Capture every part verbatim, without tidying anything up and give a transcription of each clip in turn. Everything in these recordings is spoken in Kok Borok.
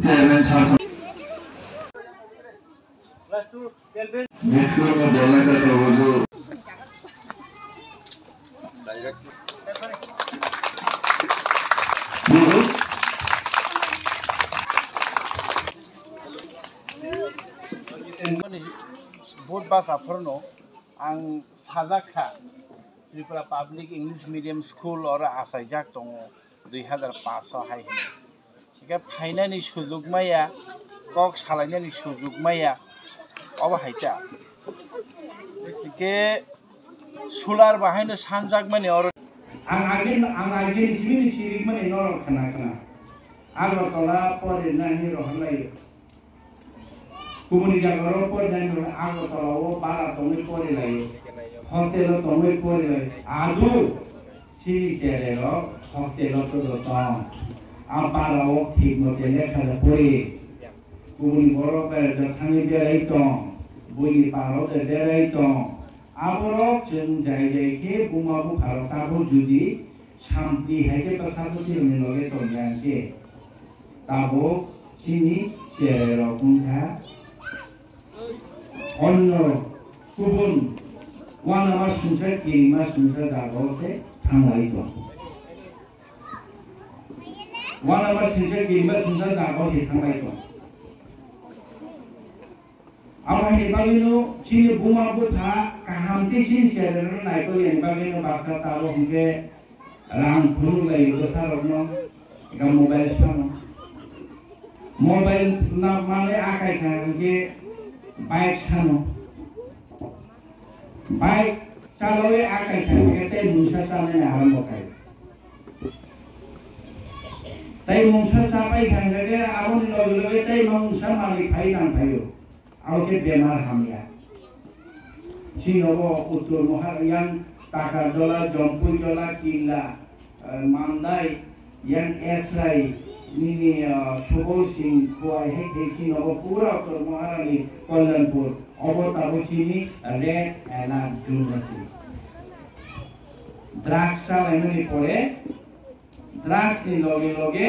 Chairman sir. Biskut no bolai ka to hudu. Both bus aphorno ang sajak kha, Tripura Public English Medium School oro achaijak tongo dui hazar paanch o hai hwnwi. Hingkhe phainani sujuk maya, kok salainani sujuk maya, obo hai ta. Hingkhe sular bahaino sanjakmani oro. Ang agin, ang agin sibini sirikmani norok khna khna. Agartala porinani rohorlai. Kubuni jaga oro porinani Agartala o bara tongwi porilaio. Hostel o tongwi porilaio. Adu chini cherai rok hostel o todo tong. A bara o thik mote lekha da pori. Kubuni borok bai ja thangwi berai tong. Buini paro de berai tong. Aborok chwng jai jai khe buma bupharok tabuk judi sampli hai khe bwsajwk tirokni loge tongya hwnkhe, tabuk chini cherai rok wngkha onno kubun uanama sungsa kirima sungsa jagao se thanglai tong. Uanama sungsa kirima sungsa jagao se thanglai tong. Abo haini bagwino chini buma bupha kaham khe chini cherai rokno naikol yani bagwino baksa tabuk hwnkhe rang phunuk lai bwsa rokno eka mobile sano. Mobile na mane akai kha hwnkhe bike sano. Bike chalawi akai kha hwnkhe tei mungsa chanani arambo khai. Tei mungsa chapai thangkhe aboni loge loge tei mungsa malik phai nang phaio. Abo khe bemar hamya. Chini obo Uttor Mohar yang Takarjola, Jompuijola, Killa, eh, Mandai, yang Esrai, nini, eh, Subol Singh Khowai hai khe chini obo pura Uttor Moharani Kalyanpur. Obo tabuk chini red alert zone o se. Drugs chalaimani pore, drugs ni loge loge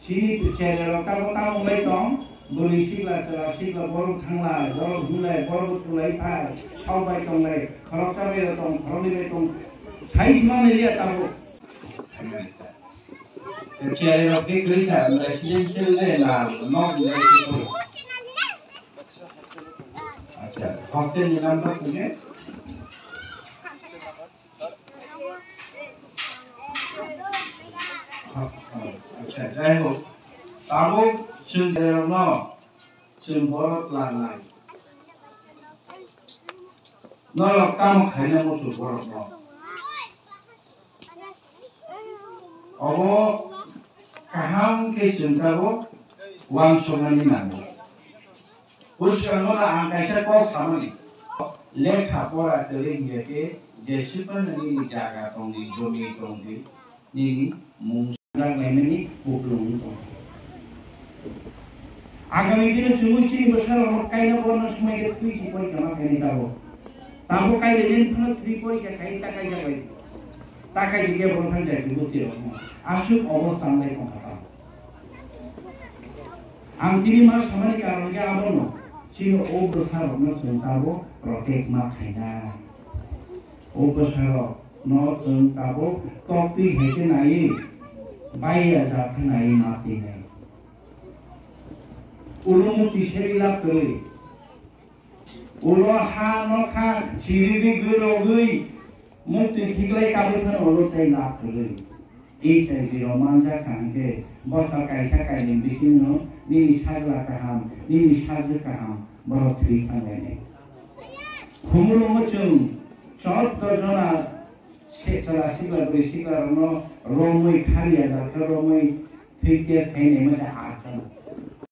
chini cherai rok tamo tamo wngbai tong, bwrwi sikla, chwla sikla, borok thanglai, borok hinglai, borok thulai phai, saobai tonglai, khoroksa bai tong, khoroknwi bai tong, sai sima nai liya tabuk. Cherai rok khe kwrwi kha, residential de na nok de khe kwrwi? Acha, hostel ni number khe? Acha, jai hok. Tabuk chwng no, chwng borok lanai. Norok tamo khaina muchung borok no. Obo kaham khe chwng tabuk uansuknani nango. Bwskango no ang kaisa kok samani, lekha pora kwrwi hinkhe jeswk phano nini jaga tongdi, jomi tongdi, nini mung. Rak laimani kuplung wng tong. Agami dino chumui chini bwsarok kaina borno swmai khe thwi si poi kama khaini tabuk. Tabuk kai laimani phano thwi poi khe khai ta kaijak bai. Ta kaijak khe borok thang jai bwsarok no. Aswk obostha wng lai tong kha tabuk. Ang tini ma samani karon khe abono, chini o bwsarokno chwng tabuk protect ma khainai. O bwsarokno chwng tabuk toktwi hai khe naiwi, baiya jak khe naiwi ma twinai. Ulo mukti seri lab kwrwi. Ulo ha nokha chirigwi gwirogwi muktwi khiklai kabwi phano ulo tei lab kwrwi. H I V rok manjak kha hwnkhe bwsa kaisa kainwi bisingo nini sajla kaham, nini sajwk kaham borok thwi thanglainai. Khumulwngo chwng chorto jona se chwla sikla bwrwi siklarokno romwi khaliya dakhe romwi thwi test khainai masa